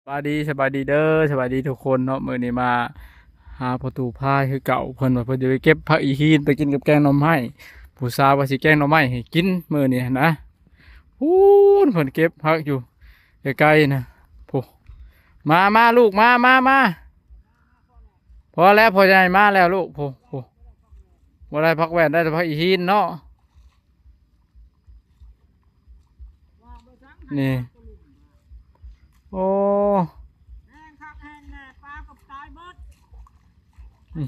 ສະບາຍດີ ສະບາຍດີເດີ ສະບາຍດີທຸກຄົນເນາະ. ມື້ນີ້ມາຫາພໍ່ຕູ້ພາຍຄືເກົ່າ ເພິ່ນວ່າເພິ່ນຈະໄປເກັບຜັກອີຫີນໄປກິນກັບແກງໜໍ່ໄມ້. ຜູ້ສາວວ່າຊິແກງໜໍ່ໄມ້ໃຫ້ກິນມື້ນີ້ຫັ້ນນະ. ພຸ້ນ ເພິ່ນເກັບຜັກຢູ່ໄກໆນະ. ໂອ້ ມາ ມາລູກ ມາ ມາ ມາ. ພໍແລ້ວ ພໍ່ໃຫຍ່ມາແລ້ວລູກ. ໂອ້ ໂອ້ ບໍ່ໄດ້ຜັກແວ່ນ ໄດ້ແຕ່ຜັກອີຫີນເນາະ. ນີ້ ໂອ້ ແຫ້ງຄັກແຫ້ງແນ່ ປາກໍຕາຍເບິດ. ອືມ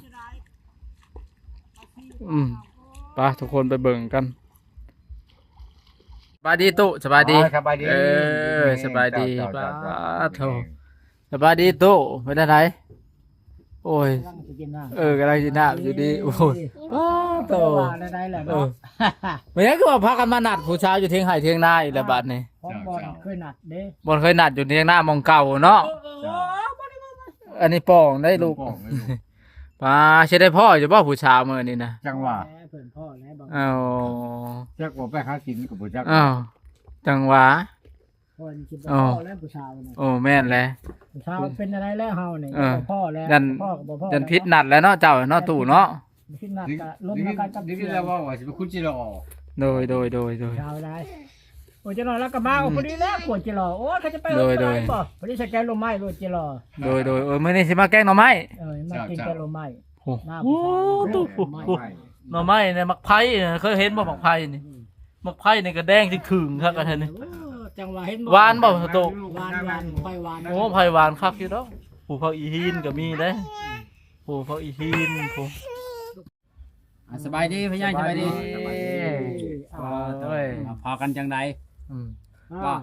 ອືມ ໄປ ທຸກຄົນໄປເບິ່ງກັນ. ສະບາຍດີຕຸ ສະບາຍດີ ສະບາຍດີ ເອີ ສະບາຍດີ ເຈົ້າ ເຈົ້າ ເຈົ້າ ປາໂທ ສະບາຍດີຕຸ ເປັນຈັ່ງໃດ? ໂອ້ຍ ກຳລັງຊິກິນນ້ຳ ເອີ ກຳລັງກິນນ້ຳຢູ່ດີ. ໂອ້ຍ ປາໂທ ວ່າແນວໃດແຫຼະເນາະ. ເອີ ເປັນຫຍັງຄືວ່າພາກັນມານັດຜູ້ສາວຢູ່ທຽງໄຮ່ທຽງນາອີກແລ້ວບາດນີ້? ຂອງບ່ອນເຄີຍນັດເດ້ ບ່ອນເຄີຍນັດຢູ່ທຽງນາໝ່ອງເກົ່າເນາະ. ເອີ ເອີ ເອີ ອັນນີ້ປ້ອງໄດ້ລູກ ປ້ອງໄດ້ລູກ. ປາ ຊິໄດ້ພໍ້ຢູ່ບໍ່ຜູ້ສາວມື້ນີ້ນະ? ຈັ່ງວ່າ ເອີ ເພິ່ນພໍ້ແລ້ວບາງ ເອົາ ຈັກວ່າໄປຫາກິນກໍບໍ່ຈັກ. ເອົາ ຈັ່ງວ່າ ເພິ່ນຊິບໍ່ພໍ້ແລ້ວຜູ້ສາວນະ. ໂອ້ ແມ່ນແຫຼະ ຜູ້ສາວເປັນຈັ່ງໃດແລ້ວເຮົານີ້ ເອີ ບໍ່ພໍ້ແລ້ວ ຢ້ານ ພໍ້ກໍບໍ່ພໍ້ ຢ້ານຜິດນັດແລ້ວເນາະ ເຈົ້າເນາະ ຕູ້ເນາະ. ໄດ້ຍິນນັດກະລົມນຳກັນກັບ ໄດ້ຍິນແລ້ວວ່າ ວ່າຊິໄປຂຸດຈິຫຼໍ່. ໂດຍ ໂດຍ ໂດຍ ໂດຍ ເອົາໄດ້. ໂອ້ຍ ຈັກໜ້ອຍລາວກະມາ. ໂອ້ ພໍດີແລ້ວ ກວດຈິຫຼໍ່. ໂອ້ຍ ເຂົາຈະໄປ ໂດຍ ໂດຍ ບໍ່ ພໍດີຊິແກງໜໍ່ໄມ້ໂລດຈິຫຼໍ່. ໂດຍ ໂດຍ ເອີ ມື້ນີ້ຊິມາແກງໜໍ່ໄມ້. ເອີ ມາກິນແກງໜໍ່ໄມ້. ໂອ້ ໜໍ່ໄມ້ນີ້ໝາກໄຜ່ນີ້ ເຄີຍເຫັນບໍ່ໝາກໄຜ່ນີ້? ອືມ ໝາກໄຜ່ນີ້ກະແດງຈຶ່ງຂຶງຄັກອັນນີ້. ເອີ ຈັ່ງວ່າເຫັນບໍ່ ຫວານບໍ່ໂຕ? ຫວານ ຫວານ ໄຜ່ຫວານ. ໂອ້ ໄຜ່ຫວານຄັກຢູ່ດອກ. ປູກຜັກອີຫີນກໍມີເດ້ ປູກຜັກອີຫີນ ປູກ ອ່າ ສະບາຍດີພໍ່ໃຫຍ່ ສະບາຍດີ ສະບາຍດີ. ໂອ້ຍ ມາພໍ້ກັນຈັ່ງໃດ? ອືມ ວ່າ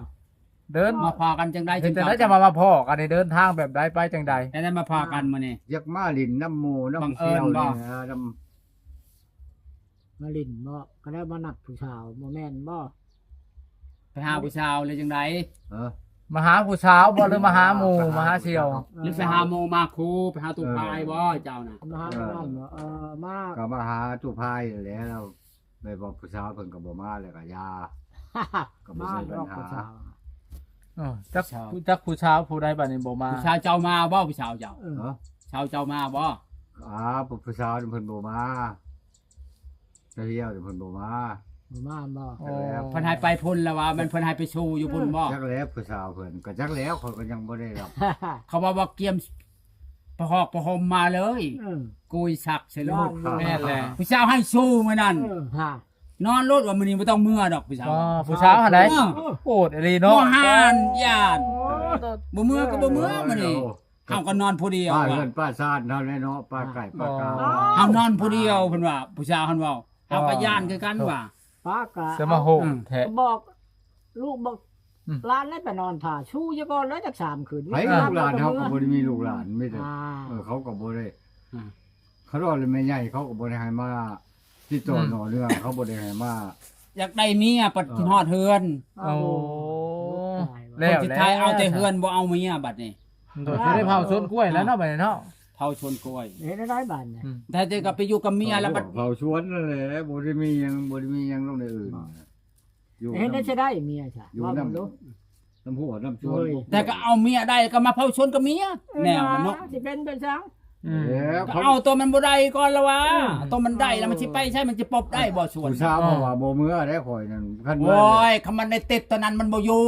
ເດີນ ມາພໍ້ກັນຈັ່ງໃດ? ຈັ່ງໃດຈະມາ ມາພໍ້ກັນນີ້ ເດີນທາງແບບໃດ ໄປຈັ່ງໃດ? ຈັ່ງໃດມາພໍ້ກັນມື້ນີ້? ຢາກມາຫຼິ້ນນຳໝູ່ນຳ ບັງເອີນບໍ່? ມາຫຼິ້ນບໍ່? ກໍໄດ້ມານັດຜູ້ສາວ ບໍ່ແມ່ນບໍ່? ໄປຫາຜູ້ສາວຫຼືຈັ່ງໃດ? ເອີ ມາຫາຜູ້ສາວບໍ່ ຫຼືມາຫາໝູ່ ມາຫາສ່ຽວ ຫຼືໄປຫາໝູ່ມາຄູ່ ໄປຫາຕູ້ພາຍບໍ່ເຈົ້ານະ? ມາຫາຜູ້ນັ້ນບໍ່? ເອີ ມາ ກໍມາຫາຕູ້ພາຍແຫຼະ. ແລ້ວແບບວ່າຜູ້ສາວເພິ່ນກໍບໍ່ມາແລ້ວກໍຢ່າ ກໍບໍ່ມີບັນຫາ. ເອີ ຈັກ ຈັກຜູ້ສາວຜູ້ໃດບາດນີ້ບໍ່ມາ? ຜູ້ສາວເຈົ້າມາບໍ່? ຜູ້ສາວເຈົ້າ ເອີ ຜູ້ສາວເຈົ້າມາບໍ່? ອ່າ ຜູ້ສາວເພິ່ນບໍ່ມາ. ຕາດຽວເພິ່ນບໍ່ມາ ບໍ່ມາບໍ່? ຈັກແລ້ວ ເພິ່ນໃຫ້ໄປພຸ້ນແລ້ວວ່າ ແມ່ນເພິ່ນໃຫ້ໄປສູ່ຢູ່ພຸ້ນບໍ່? ຈັກແລ້ວ ຜູ້ສາວເພິ່ນ ກໍຈັກແລ້ວ ຂ້ອຍກໍຍັງບໍ່ໄດ້ຮັບ. ເຂົາວ່າບໍ່ກຽມຜ້າຫອກຜ້າຫົ່ມມາເລີຍ ເອີ ກຸຍຊັກໃສ່ໂລດ. ແມ່ນແຫຼະ ຜູ້ສາວໃຫ້ສູ່ມື້ນັ້ນ ເອີ ນອນໂລດວ່າມື້ນີ້ບໍ່ຕ້ອງເມືອດອກ ຜູ້ສາວ. ອໍ ຜູ້ສາວຫັ້ນໃດ ເອີ ໂອດອີ່ຫຼີເນາະ ບໍ່ຫານຢ້ານ ບໍ່ເມືອກໍບໍ່ເມືອມື້ນີ້. ເຮົາກໍນອນຜູ້ດຽວ ປາເຮືອນປາຊານເຮົາແຫຼະເນາະ ປາໄກ່ປາກາ ເຮົານອນຜູ້ດຽວ ເພິ່ນວ່າ ຜູ້ສາວຫັ້ນເວົ້າ. ເຮົາກໍຢ້ານຄືກັນວ່າ ປາກະ ສະມາໂຫດແທ້ ບອກລູກບອກ ອືມ ຫຼານໃຫ້ໄປນອນຖ້າ ຊູ້ຢູ່ກ່ອນແລ້ວຈັກສາມຄືນ. ໃຜລູກຫຼານເຮົາກໍບໍ່ໄດ້ມີລູກຫຼານ ມີແຕ່ ອ່າ ເອີ ເຂົາກໍບໍ່ໄດ້ ອ່າ ເຂົາວ່າແມ່ໃຫຍ່ເຂົາກໍບໍ່ໄດ້ໃຫ້ມາ ຕິດຕໍ່ ອືມ ຕໍ່ເນື່ອງ ເຂົາບໍ່ໄດ້ໃຫ້ມາ. ຢາກໄດ້ເມຍ ບັດ ເອີ ຮອດເຮືອນ. ໂອ້ ຕາຍແລ້ວ ຄົນສຸດທ້າຍເອົາແຕ່ເຮືອນ ບໍ່ເອົາເມຍບັດນີ້. ໂດຍ ຊິໄດ້ເຜົາສວນກ້ວຍແລ້ວເນາະ ບັດນີ້ເນາະ ເຜົາສວນກ້ວຍ. ເຮັດໄດ້ບາດນີ້ ອືມ ແທ້ແຕ່ກໍໄປຢູ່ກັບເມຍແລ້ວບັດ ເຜົາສວນນັ້ນແຫຼະ ບໍ່ໄດ້ມີຫຍັງ ບໍ່ໄດ້ມີຫຍັງລົງໃນອື່ນ. ຢູ່ ເຮັດໄດ້ ນຳ ຊິໄດ້ເມຍຊະ ຢູ່ ເວົ້າ ນຳ ນຳຫົວນຳສວນ. ໂດຍ ແຕ່ກໍເອົາເມຍໄດ້ກໍມາເຜົາສວນກັບເມຍ ເອີ ແນວມັນເນາະ ຊິເປັນໄປຈັ່ງ. ອືມ ແລ້ວ ກໍເອົາຕົວມັນບໍ່ໄດ້ກ່ອນລະວ່າ ອືມ ຕົວມັນໄດ້ແລ້ວມັນຊິໄປໃສ ມັນຊິປົບໄດ້ບໍ່ສວນ? ຜູ້ສາວ ເອີ ເພາະວ່າບໍ່ເມືອໄດ້ຂ້ອຍນັ້ນ ຄັນເມືອ ໂອ້ຍ ຄັນມັນໄດ້ຕິດຕົວນັ້ນມັນບໍ່ຢູ່.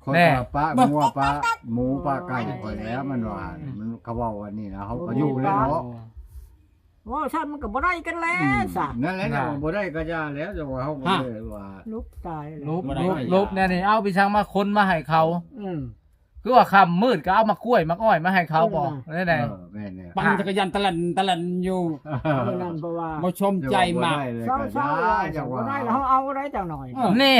ຂ້ອຍ ແນ່ ກໍປະງົວປະໝູປະໄກ່ຂ້ອຍແລ້ວ ມັນວ່າ ອືມ ມັນ ເຂົາເວົ້າອັນນີ້ນະ ເຮົາກໍຢູ່ແລ້ວເນາະ. ໂອ້ ເວົ້າຊັ້ນມັນກໍບໍ່ໄດ້ກັນແລ້ວ ອືມ ຊະ ນັ້ນແຫຼະ ນະ ບໍ່ໄດ້ກໍຢ່າແລ້ວ ຈັ່ງວ່າເຮົາກໍ ຮະ ບໍ່ໄດ້ວ່າ ລຸບຕາຍແລ້ວ ລຸບ ລຸບ ລຸບແນວນີ້ ເອົາໄປສັງມາຄົນມາໃຫ້ເຂົາ. ອືມ ຄືວ່າຄ່ຳມືດກໍເອົາໝາກກ້ວຍໝາກອ້ອຍມາໃຫ້ເຂົາບໍ່? ເອີ ແນວໃດ? ເອີ ແມ່ນແລ້ວ ປັ່ນຈັກກະຍານຕະແລ່ນຕະແລ່ນຢູ່. ເອີ ນັ້ນ ເພາະວ່າ ບໍ່ສົມໃຈມັກ ເຈົ້າບໍ່ໄດ້ເລີຍ ເຊົາໆ ກໍຢ່າ ຢ່າວ່າ ບໍ່ໄດ້ແລ້ວ ເຮົາເອົາໄດ້ຈັກໜ້ອຍ. ເອີ ແນ່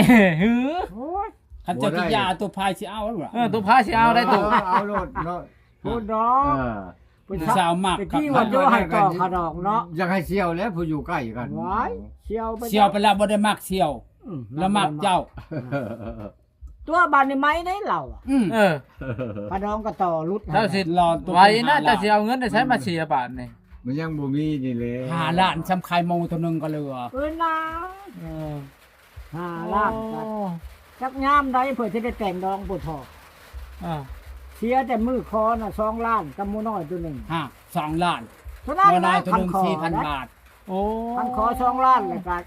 ຫື ໂອ້ຍ ຄັນເຈົ້າຊິຢ່າ ໂຕພາຍຊິເອົາລະ. ເອີ ໂຕພາຍຊິເອົາໄດ້ ໂຕ ເອົາໂລດເນາະ ໂພດດອກ. ເອີ ຜູ້ສາວມັກ ຕະກີ້ວ່າໂຈໃຫ້ຕໍ່ຂະດອກເນາະ ຢາກໃຫ້ສ່ຽວແຫຼະ ຜູ້ຢູ່ໃກ້ກັນ. ວ້າຍ ສ່ຽວໄປ ສ່ຽວໄປແລ້ວບໍ່ໄດ້ມັກສ່ຽວ ອືມ ລະມັກເຈົ້າ. ຕົວະບາດນີ້ໄມ້ໄດ້ລາວອະ. ອືມ ເອີ ຂະດອງກໍຕໍ່ຫຼຸດ ເຈົ້າຊິ ລອ ໄວນະ ເຈົ້າຊິເອົາເງິນໄດ້ໃສມາເສຍບາດນີ້? ມັນຍັງບໍ່ມີນີ້ແຫຼະ ຫ້າລ້ານ ສ່ຳຂາຍໝູໂຕໜຶ່ງກໍເຫຼືອ. ເອີນາ ເອີ ຫ້າລ້ານ ໂອ້ ຈັກຍາມໃດເພິ່ນຊິໄດ້ແຕ່ງດອງຜູ້ທອກ. ອ່າ ເສຍແຕ່ມື້ຂໍນະ ສອງລ້ານ ກັບໝູນ້ອຍໂຕໜຶ່ງ ຮະ ສອງລ້ານ ໂຕນັ້ນ ໝູນ້ອຍໂຕໜຶ່ງ ສີ່ພັນບາດ. ໂອ້ ຄັນຂໍສອງລ້ານ ແລ້ວກໍ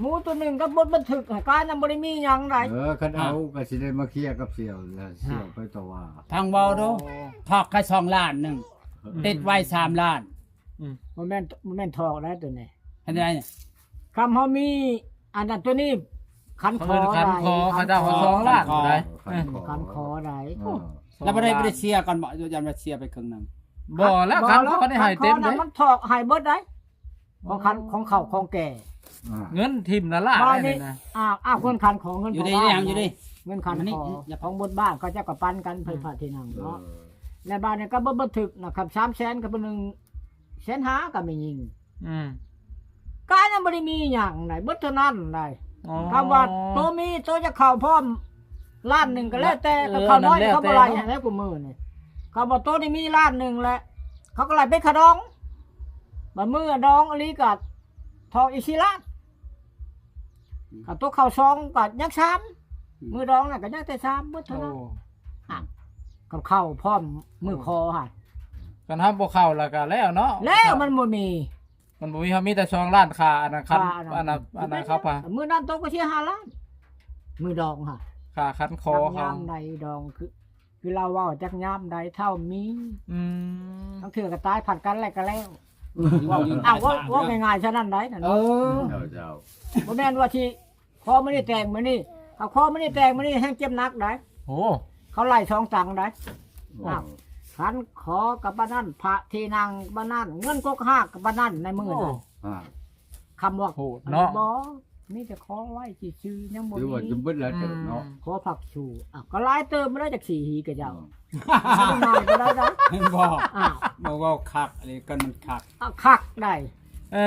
ໝູໂຕໜຶ່ງກໍບົດບັນທຶກ ການນຳບໍ່ໄດ້ມີຫຍັງໃດ. ເອີ ຄັນເອົາ ຮະ ກໍຊິໄດ້ມາເຄຍກັບສ່ຽວ ແລ້ວສ່ຽວ ຮະ ໄປຕໍ່ວ່າ. ຟັງເວົ້າດູ ໂອ້ ຖອກໃຫ້ສອງລ້ານໜຶ່ງ ອືມ ຕິດໄວ້ສາມລ້ານ. ອືມ ບໍ່ແມ່ນ ບໍ່ແມ່ນຖອກໄດ໋ໂຕນີ້ ເຮັດໃດ? ຄຳເຮົາມີອັນນັ້ນໂຕນີ້ ຄັນຂໍ ຄັນຂໍ ໄດ້ ເຂົາເຈົ້າ ຄັນຂໍ ສອງລ້ານໄດ໋ ຄັນຂໍ ເອີ ຄັນຂໍໄດ້. ເອີ ແລ້ວບໍ່ໄດ້ ບໍ່ໄດ້ເສຍກ່ອນບໍ? ຢ້ານວ່າເສຍໄປເຄິ່ງໜຶ່ງ. ບໍ່ແລ້ວ ຄັນຂໍນີ້ໃຫ້ເຕັມເດ້ ມັນຖອກໃຫ້ເບິດໄດ໋ ຂອງຄັນ ຂອງເຂົາຂອງແກ່. ອ່າ ເງິນຖິ້ມລະລ້າໄດ້ນີ້ນະ. ອ້າວ ອ້າວ ເງິນຄັນຂໍ ເງິນ ຢູ່ດີ ຂອງບ້ານ ຢູ່ດີ ເງິນຄັນຂໍຂອງບົດບ້ານ ເຂົາເຈົ້າກໍປັນກັນ ເອີ ໃຜພະທີ່ນັ່ງເນາະ. ເອີ ແລ້ວບາດນີ້ກໍບໍ່ ບໍ່ຖືກນະ ຄັນສາມແສນກໍເປັນໜຶ່ງແສນຫ້າ ກໍແມ່ຍິງ. ອືມ ກາຍັງບໍ່ໄດ້ມີຫຍັງໃດ ເບິດເທົ່ານັ້ນໃດ. ອໍ ຄຳວ່າໂຕມີ ໂຕຈະເຂົ້າພ້ອມລ້ານໜຶ່ງກໍແລ້ວແຕ່ ເອີ ກໍເຂົ້ານ້ອຍ ນັ້ນແລ້ວແຕ່ ເຂົາບໍ່ໄລ່ໃຫ້ແລ້ວ ຜູ້ມື້ນີ້ ຄຳວ່າໂຕນີ້ມີລ້ານໜຶ່ງແລ້ວ ເຂົາກໍໄລ່ເປັນຄ່າດອງ. ບາດມື້ດອງອີ່ຫຼີກໍທອກອີກສີ່ລ້ານ. ອືມ ຄັນໂຕເຂົ້າສອງກໍຍັງສາມ. ອືມ ມື້ດອງນັ້ນກໍຍັງແຕ່ສາມ ເບິດເທົ່ານັ້ນ. ໂອ້ ອ່ະ ກັບເຂົ້າພ້ອມມື້ຂໍຫັ້ນ ຄັນເຮົາບໍ່ເຂົ້າແລ້ວກໍແລ້ວເນາະ ແລ້ວມັນບໍ່ມີ ມັນບໍ່ມີ ເຮົາມີແຕ່ສອງລ້ານຄ່າອັນນັ້ນ ຄັນ ຄ່າອັນນັ້ນ ອັນນັ້ນ ອັນນັ້ນເຂົາພາ ມື້ນັ້ນໂຕກໍເສຍຫ້າລ້ານ ມື້ດອງຫັ້ນ ຄ່າຄັນຂໍເຂົາ. ຍາມໃດດອງ ຄື ຄືລາວເວົ້າ ຈັກຍາມໃດເທົ່າມີ. ອືມ ລາງເທື່ອກໍຕາຍຜັດກັນແລ້ວກໍແລ້ວ. ອືມ ເວົ້າ ເວົ້າ ເວົ້າງ່າຍໆ ຊະນັ້ນໃດ໋ນັ້ນ. ເອີ ເຈົ້າ ເຈົ້າ ບໍ່ແມ່ນວ່າຊິຂໍມື້ນີ້ແຕ່ງມື້ນີ້ ເຂົາຂໍມື້ນີ້ແຕ່ງມື້ນີ້ແຮ່ງເຈັບໜັກໃດ໋. ໂອ້ ເຂົາໄລ່ສອງຕັງໃດ໋. ໂອ້ ອ້າວ ຄັນຂໍກັບປານນັ້ນ ພະທີ່ນັ່ງປານນັ້ນ ເງິນກົກຮາກກັບປານນັ້ນໃນມື້ນັ້ນ. ໂອ້ ອ່າ ຄຳວ່າ ໂຫດເນາະ ອັນນີ້ບໍ່ ມີແຕ່ຂໍໄວ້ຊື່ໆ ຍັງບໍ່ມີ ຖືວ່າຈະເບິດຫຼາຍເຕີບເນາະ. ອືມ ຂໍຜັກຊູ ອ້າວ ກໍຫຼາຍເຕີບມາແລ້ວ ຈັກສີ່ຫີກະເຈົ້າ. ອໍ ບໍ່ໄດ້ງ່າຍປານໃດນະ ເຫັນບໍ່? ອ້າວ ມາເວົ້າຄັກອັນນີ້ກັນ ມັນຄັກ ອ້າວ ຄັກໃດ໋. ເອີ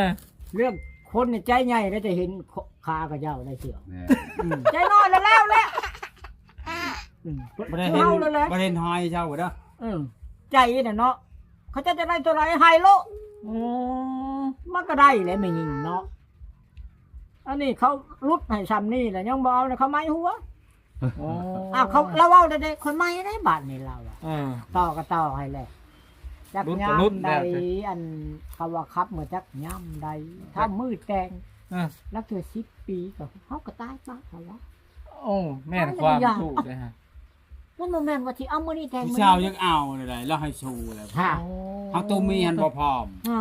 ເລື່ອງຄົນນີ້ໃຈໃຫຍ່ໄດ໋ ຈະເຫັນຂາຂະເຈົ້າໄດ້ສ່ຽວ. ແມ່ນ ອືມ ໃຈນ້ອຍແລ້ວແລ້ວແຫຼະ. ອືມ ບໍ່ໄດ້ເຫັນ ບໍ່ໄດ້ເຫັນຫອຍເຈົ້າເດີ. ເອີ ໃຈນະເນາະ ເຂົາເຈົ້າຈະໄດ້ເທົ່າໃດໃຫ້ໂລດ. ໂອ້ ມັນກໍໄດ້ແຫຼະແມ່ຍິງເນາະ. ອັນນີ້ເຂົາຫຼຸດໃຫ້ຊ່ຳນີ້ແຫຼະ ຍັງບໍ່ເອົານະ ເຂົາໄໝຫົວ. ໂອ້ ອ້າວ ເຂົາ ລາວເວົ້າໄດ້ເດ້ ຂ້ອຍໄໝໄດ້ບາດນີ້ລາວວ່າ. ເອີ ຕໍ່ກໍຕໍ່ໃຫ້ແຫຼະ ຈັກຍາມໃດ ອັນ ເຂົາວ່າຂັບເມື່ອຈັກຍາມໃດ ຖ້າມື້ແຕ່ງ ເອີ ລາວເທື່ອສິບປີກໍ ເຮົາກໍຕາຍປະເຂົາວ່າ. ໂອ້ ແມ່ນຄວາມຕູ້ເດ້. ມັນບໍ່ແມ່ນວ່າຊິເອົາມື້ນີ້ແຕ່ງມື້ນີ້ ຜູ້ສາວຍັງເອົາແລ້ວໃດ໋ ລາວໃຫ້ໂຊແລ້ວ. ຮະ ໂອ້ ເຮົາຕູ້ມີຫັ້ນບໍ່ພ້ອມ. ໂອ້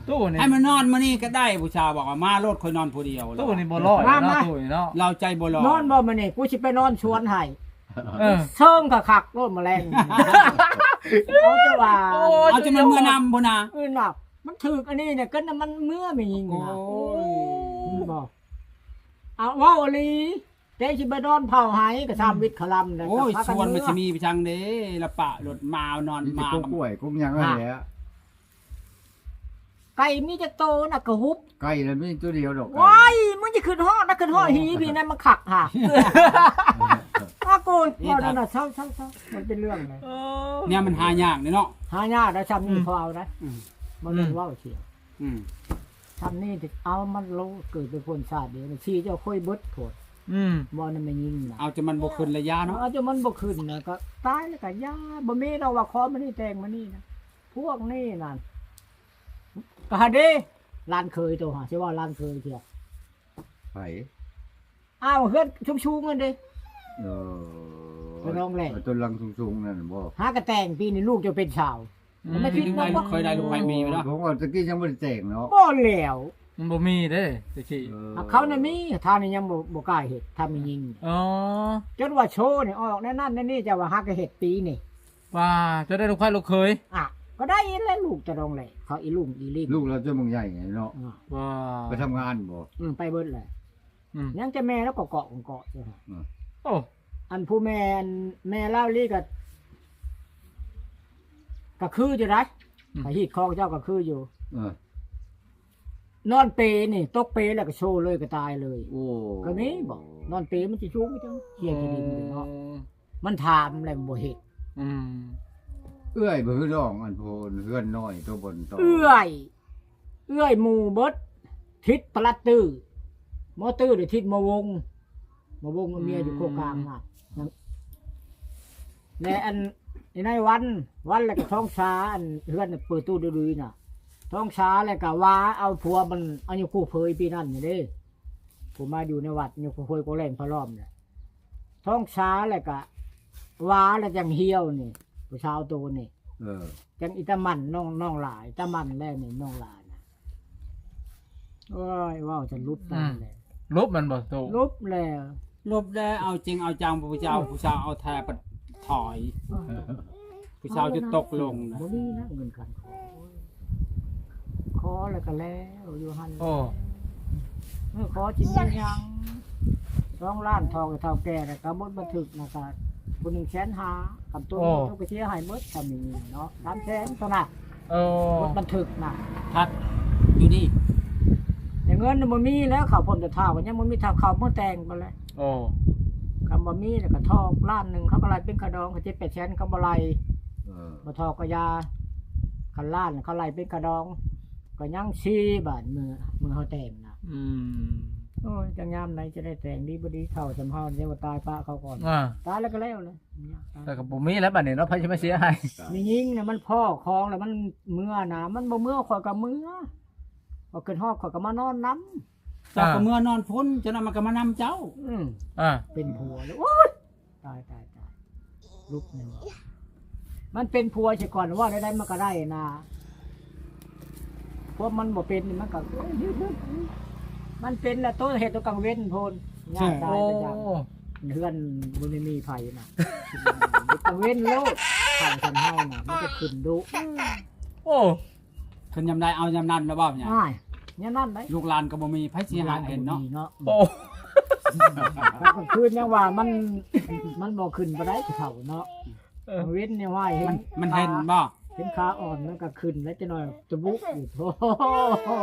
ຕູ້ນີ້ ໃຫ້ມານອນມື້ນີ້ກໍໄດ້ ຜູ້ສາວບອກວ່າ ມາໂລດ ຂ້ອຍນອນຜູ້ດຽວ. ຕູ້ນີ້ບໍ່ລອຍເນາະ ມາ ຕູ້ນີ້ເນາະ ລາວໃຈບໍ່ລອຍ. ນອນບໍ່ມື້ນີ້ ກູຊິໄປນອນສວນໃຫ້. ເອີ ເຊີງຄັກໆໂລດ ມາແລງ ເອົາຈະວ່າ ໂອ້ຍ ເອົາຈະມາເມືອນຳພຸ້ນນະ. ເອີນະ ມັນຖືກອັນນີ້ນະ ກໍນະມັນເມືອແມ່ຍິງນະ. ໂອ້ຍ ເຫັນບໍ່ ເອົາ ເວົ້າອີ່ຫຼີ. ແຕ່ຊິໄປນອນເຝົ້າໄຮ່ກໍຊ່ຳ ອືມ ວິດຂະລຳແລ້ວ. ໂອ້ຍ ກໍພາກັນ ສວນມັນ ເມືອ ຊິມີໄປທາງເດ ລະປະລົດມານອນ ມີແຕ່ ມາ ກົກກ້ວຍກົກຫຍັງນັ້ນແຫຼະ. ໄກ່ມີຈັກໂຕນະ ກະຫຸບ ໄກ່ລະມີໂຕດຽວດອກ. ວ້າຍ ມຶງຈະຂຶ້ນຮອດນະ ຂຶ້ນຮອດຫີພີ້ນະ ມັນຄັກຫາ. ອາໂກຍ ພໍແລ້ວນະ ເຊົາໆໆ ມັນເປັນເລື່ອງເລີຍ. ເອີ ແນວມັນຫາຍາກເນາະ ຫາຍາກໄດ໋ ຊ່ຳນີ້ ອືມ ພໍເອົາໄດ໋. ອືມ ບໍ່ແມ່ນເວົ້າເສຍ. ອືມ ຊ່ຳນີ້ເອົາມັນໂລ ເກີດເປັນຄົນຊາດເດ ມັນຊີ້ເຈົ້າຄ່ອຍເບິດໂພດ. ອືມ ບໍ່ນຳແມ່ຍິງນະ ເອົາຈົນມັນບໍ່ຂຶ້ນລະຢ່າເນາະ. ເອີ ເອົາຈົນມັນບໍ່ຂຶ້ນນະ ກໍຕາຍແລ້ວກໍຢ່າ. ບໍ່ມີດອກວ່າຂໍມື້ນີ້ແຕ່ງມື້ນີ້ນະ ພວກນີ້ນັ້ນ. ກໍຫາເດ ຫຼານເຂີຍໂຕຫາ ຊິວ່າຫຼານເຂີຍເທື່ອ ໃຜ? ອ້າວ ເຮືອນສູງໆນັ້ນເດ້. ເອີ ໄປນ້ອງແຫຼະ ໄປຕົ້ນຫຼັງສູງໆນັ້ນບໍ່? ຫາກະແຕ່ງ ປີນີ້ລູກຈະເປັນສາວ. ອືມ ແມ່ນ ຄິດວ່າບໍ່ເຄີຍໄດ້ລູກໃຜມີເນາະ. ເພາະວ່າຕະກີ້ຍັງບໍ່ໄດ້ແຕ່ງເນາະ. ບໍ່ແລ້ວ ມັນບໍ່ມີເດ້ຕະກີ້. ເອີ ຫາກເຂົານະມີ ທ່ານນີ້ຍັງບໍ່ ບໍ່ກ້າເຮັດ ຖ້າມີຍິງ. ອໍ ຈົນວ່າໂຊນີ້ອອກແນວນັ້ນແນວນີ້ ເຈົ້າວ່າຫາກະເຮັດປີນີ້. ວ່າຈະໄດ້ລູກໃຜລູກເຂີຍ. ອ່ະ ກໍໄດ້ອີກແຫຼະ ລູກຕະດອງແຫຼະ ເຂົາອີລຸງອີລິງ. ລູກລາວຈະບັກໃຫຍ່ເນາະ. ອ່າ ວ່າໄປທຳງານບໍ່? ອືມ ໄປເບິດແຫຼະ. ອືມ ຍັງແຕ່ແມ່ລາວກໍເກາະເກາະຢູ່. ອືມ ໂອ້ ອັນຜູ້ແມ່ ອັນແມ່ລາວລີກໍ ກໍຄືຢູ່ໃດ໋. ອືມ ໄປຮີດຄອງເຈົ້າກໍຄືຢູ່. ເອີ ນອນເປນີ້ ຕົກເປແລ້ວກໍໂຊເລີຍ ກໍຕາຍເລີຍ. ໂອ້ ກໍມີບໍ່? ນອນເປມັນຊິສູງໄປຈັ່ງ ເຄຍທີ່ດິນເນາະ. ໂອ້ ມັນຖາມແລ້ວບໍ່ເຮັດ. ອືມ ເອື້ອຍບໍ່ຄືນ້ອງ ອັນຜູ້ເຮືອນນ້ອຍໂຕບົນໂຕ. ເອື້ອຍ ເອື້ອຍໝູ່ເບິດ ທິດປະລັດຕື້ ໝໍຕື້ ແລະ ທິດໝໍວົງ. ໝໍວົງເອົາເມຍຢູ່ໂຄກາງນະ. ອືມ ແລະ ອັນ ອີນາຍວັນ ວັນແລ້ວກໍທອງສາ ອັນເຮືອນເປີດຕູ້ດຸຍໆນະ ທອງສາແລ້ວກໍວ່າເອົາຜົວມັນ ອາຍຸຄູ່ເຜີຍປີນັ້ນນີ້ເດ້ ຜູ້ມາຢູ່ໃນວັດ ຍາຍຄູ່ເຜີຍກໍແລ່ງພະລ້ອມແຫຼະ ທອງສາແລ້ວກໍວ່າແລ້ວຈັ່ງຫ່ຽວນີ້ ຜູ້ສາວໂຕນີ້ ເອີ ຈັ່ງອີຕາໝັ່ນ ນ້ອງ ນ້ອງຫຼາຍ ຕາໝັ່ນແລ້ວນີ້ ນ້ອງຫຼາຍນະ ໂອ້ຍ ເວົ້າຈະຫຼຸບໄປແລ້ວ ຫຼຸບແມ່ນບໍ່ໂຕ ຫຼຸບແລ້ວ ຫຼົບແລ້ວ ເອົາຈິງເອົາຈັງ ຜູ້ເຈົ້າ ຜູ້ສາວເອົາແທ້ປະຖອຍ ຜູ້ສາວຈະຕົກລົງນະ ບໍ່ມີນະເງິນຂັນຂໍ ຂໍແລ້ວກໍແລ້ວຢູ່ຫັ້ນ ໂອ້ ເອີ ຂໍຈິມີຫຍັງ ສອງລ້ານ ເຖົ້າ ເຖົ້າແກ່ນະ ກໍໝົດບັນທຶກນະ ກໍຜູ້ໜຶ່ງແສນຫ້າ ຄັນຕົວ ໂອ້ ຕົວກໍເສຍຫາຍໝົດ ກໍມີເນາະ ສາມແສນເທົ່ານັ້ນ ເອີ ໝົດບັນທຶກນະ ພັດຢູ່ນີ້ ແຕ່ເງິນນະບໍ່ມີແລ້ວ ເຂົ້າພົ້ນແຕ່ທ້າວ ກໍຍັງບໍ່ມີ ຖ້າເຂົ້າມື້ແຕ່ງພຸ້ນແຫຼະ ໂອ້ ຄັນບໍ່ມີແລ້ວກໍທອກລ້ານໜຶ່ງ ເຂົາກໍໄລ່ເປັນຄ່າດອງ ເຂົາເຈັດແປດແສນ ເຂົາບໍ່ໄລ່ ເອີ ບໍ່ທອກກໍຢ່າ ຄັນລ້ານເຂົາໄລ່ເປັນຄ່າດອງ ກໍຍັງສີ່ ບາດມື້ ມື້ເຮົາແຕ່ງນະ ອືມ ໂອ້ຍ ຈັກຍາມໃດຈະໄດ້ແຕ່ງ ດີບໍ່ດີ ເຖົ້າສ່ຳເຮົາ ແຕ່ວ່າຕາຍປະເຂົາກ່ອນ ອ່າ ຕາຍແລ້ວກໍແລ້ວແຫຼະ ແຕ່ກໍບໍ່ມີແລ້ວບັດນີ້ເນາະ ໃຜຊິມາເສຍໃຫ້ ແມ່ຍິງນະ ມັນພໍ້ຂອງແລ້ວມັນເມືອນະ ມັນບໍ່ເມືອ ຂ້ອຍກໍເມືອ ຂ້ອຍຂຶ້ນຮອດ ຂ້ອຍກໍມານອນນຳ ເຈົ້າກໍເມືອນອນພຸ້ນ ເຈົ້ານັ້ນມັນກໍມານຳເຈົ້າ ອືມ ອ່າ ເປັນຜົວແລ້ວ ໂອ້ຍ ຕາຍ ຕາຍ ຕາຍ ລຸກແມ່ນບໍ່ ມັນເປັນຜົວຊະກ່ອນ ເວົ້າແນວໃດມັນກໍໄດ້ນະ ພວກມັນບໍ່ເປັນນີ້ມັນກໍ ມັນເປັນແລ້ວ ໂຕເຮັດຕອນກາງເວັນພຸ້ນ ຍາມຕາຍ ໂອ້ ປະຈຳ ເຮືອນບໍ່ໄດ້ມີໃຜນະ ກາງເວັນໂລດ ເຖົ້າສ່ຳເຮົານະ ມັນຈະຂຶ້ນດຸ ໂອ້ ຂຶ້ນຍາມໃດເອົາຍາມນັ້ນແລ້ວບໍ່ຍາຍ ອ້າຍ ຍາມນັ້ນໃດ ລູກຫຼານກໍບໍ່ມີ ໃຜຊິຫາເຫັນເນາະ ໂອ້ ກາງຄືນຍັງວ່າມັນ ມັນບໍ່ຂຶ້ນປານໃດຜູ້ເຖົ້າເນາະ ເອີ ກາງເວັນນີ້ວ່າເຫັນ ມັນ ມັນເຫັນບໍ່ ເຫັນຂາອ່ອນ ມັນກໍຂຶ້ນແລ້ວ ຈັກໜ້ອຍຕະບຸຢູ່ ໂອ້